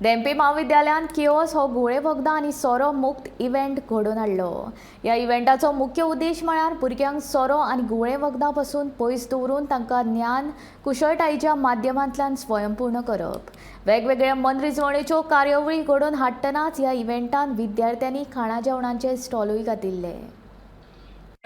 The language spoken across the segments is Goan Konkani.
धेंपे म्हाविद्यालयान किओस हो घुंवळे वखदां आनी सोरो मुक्त इव्हेंट घडोवन हाडलो. ह्या इव्हेंटाचो मुख्य उद्देश म्हळ्यार भुरग्यांक सोरो आनी घुंवळे वखदां पसून पयस दवरून तांकां ज्ञान कुशळटायेच्या माध्यमांतल्यान स्वयंपूर्ण करप. वेगवेगळ्या मनरिजवणेच्यो कार्यावळी घडोवन हाडटनाच ह्या इव्हेंटान विद्यार्थ्यांनी खाणा जेवणाचे स्टॉलूय घातिल्ले.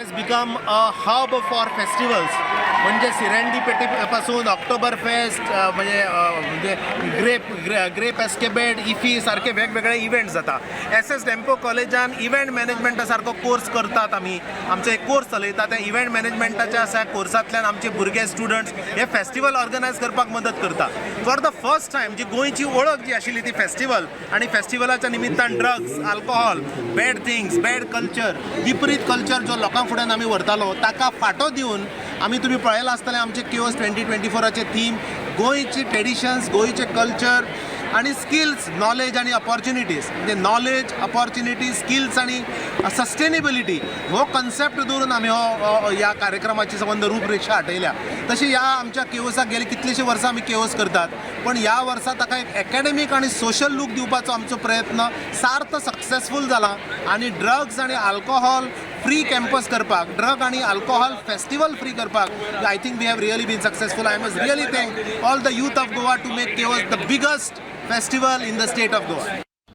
Has become a hub for festivals. म्हणजे सिरेंडीपेटी पासून ऑक्टोबर फेस्ट, म्हणजे ग्रेप ग्रेप एस्केबेड, इफी सारखे वेगवेगळे इव्हेंट जाता. एस एस डेम्पो कॉलेजान इव्हेंट मॅनेजमेंटा सारको कोर्स करतात. आमी आमचो एक कोर्स चलयता. त्या इव्हेंट मॅनेजमेंटाच्या अशा कोर्सांतल्यान आमचे भुरगे, स्टुडंट्स हे फेस्टिवल ऑर्गनायज करपाक मदत करता. फॉर the first time जी गोंयची वळख जी आशिल्ली ती फेस्टिवल आनी फेस्टिवलाच्या निमित्तान drugs, alcohol, bad things, bad culture, विपरीत कल्चर जो लोकां फुड्यान आमी व्हरतालो, ताका फाटो दिवन आमी, तुमी पळयलां आसतलें, आमचे केओस 2024आचे थीम गोंयची ट्रेडिशन्स, गोंयचे कल्चर आनी स्किल्स, नॉलेज आनी ऑपॉर्च्युनिटीज. म्हणजे नॉलेज, ऑपॉर्च्युनिटीज, स्किल्स आनी सस्टेनेबिलिटी हो कन्सेप्ट दवरून आमी हो ह्या कार्यक्रमाची संबंद रूपरेशा आटयल्या. तशी ह्या आमच्या केओसाक गेली कितलींशीं वर्सां आमी केओस करतात, पण ह्या वर्सा ताका एक एकॅडमीक आनी सोशल लूक दिवपाचो आमचो प्रयत्न सार्थ सक्सेसफूल जाला आनी ड्रग्स आनी अल्कोहोल फ्री कॅम्पस करपाक, ड्रग आनी अल्कोहोल फेस्टिवल फ्री करपाक I think we have really been successful. I must really thank all the youth of Goa to make Chaos the biggest festival in the state of Goa.